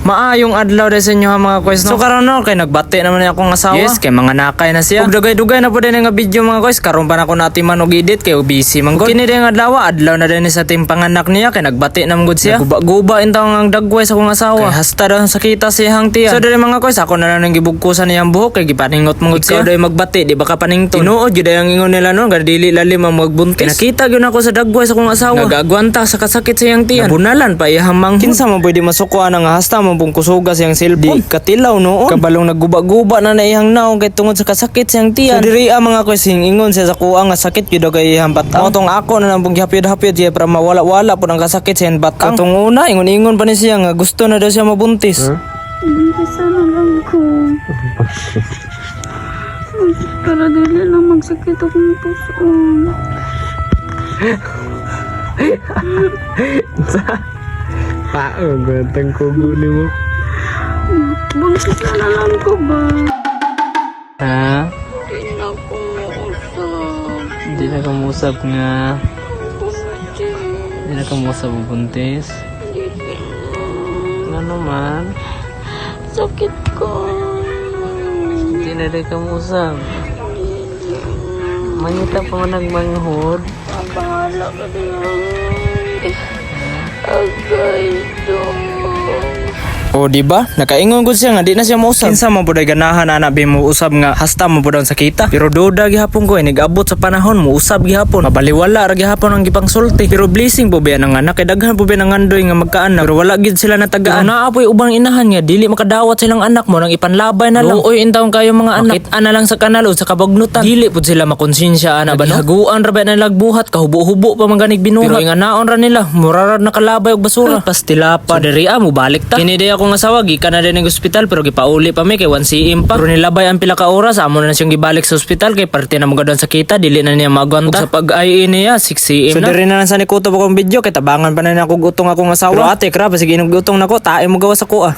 Maayong adlaw din sa inyo ha, mga koys, no? So karon, no, kay nagbati naman ni akong asawa. Yes, kay mga nakay na siya. Ug dugay-dugay na po din nga video, mga koys, karon pa na ko natiman og edit kay busy man gud. Kini din nga adlaw, adlaw na din sa team panganak niya kay nagbati na man gud siya. Naguba-guba intawon ang dagway sa akong asawa. Kay hasta daw sakita sa iyang tiyan. So diri, mga koys, ako na lang nang gibugkusan niyang buhok kay gipaningot man gud siya. Ikaw daw magbati, di ba ka panington? Tinuod jud ang ingon nila, no, nga dili lalim ang magbuntis. Kay nakita gyud ako sa dagway sa akong asawa. Nagagwanta sa kasakit sa iyang tiyan. Nabunalan pa iyang manghod. Kinsa man pwede masukuan nga hasta man pong kusuga sa iyang cellphone? Di katilaw noon. Kabalong nagguba-guba na na iyang naong kay tungod sa kasakit sa iyang tiyan. So diri ah, mga koys, ingon siya sa kuha nga sakit gyud daw kay iyang batang. Mao tong ako na lang pong gihapyod-hapyod siya para mawala-wala po ang kasakit sa iyang batang. Katong una, ingon-ingon pa ni siya nga gusto na daw siya mabuntis. Buntis na lang ko. Para dili lang magsakit akong puso. Pao, gantang kugo ni mo. Buntis na lang ko ba? Ha? Hindi na ako mausap. Hindi na kamusap nga. Buntis. Hindi na kamusap, buntis. Hindi na. Nga naman. Sakit ko. Hindi na rin kamusap. Mangita pa man nagmanghod. Bahala ka na. Agay dong. O di ba? Nakaingon gud siya nga di na siya mousab. Kinsa man pud ay ganahan ana be mo usab nga hasta mo pud ang sakita. Pero duda gihapon ko nigabot sa panahon mo usab gihapon. Mabaliwala ra gihapon ang gipangsulti. Pero blessing po ba ang anak kay daghan po ba ang andoy nga magkaanak. Pero wala gid sila natagaan. Pero naa po'y ubang inahan nga dili makadawat silang anak mo nang ipanlabay na lang. Luoy intawon kayo mga anak. Makit-an na lang sa kanal o sa kabagnutan. Dili pud sila makonsensya ana ba, no? Haguan ra ba na buhat, kahubo-hubo pa man ganig binuhat. Pero inganaon ra nila, mura ra nakalabay og basura. Pastila pa. So diri ah, mubalik ta. Kini day akong asawa gikan na din ng ospital pero gipauli pa mi kay 1 cm pa. Pero nilabay ang pila ka oras, amo na na siyang gibalik sa ospital kay parte na mga sa kita, dili na niya maagwanta. Ug sa pag-IA niya 6 cm na. So diri na lang sa nikutob akong video kay tabangan pa na nako gutong akong asawa. Pero ate, grabe sige inog gutong nako, tae mo gawa sa kuha.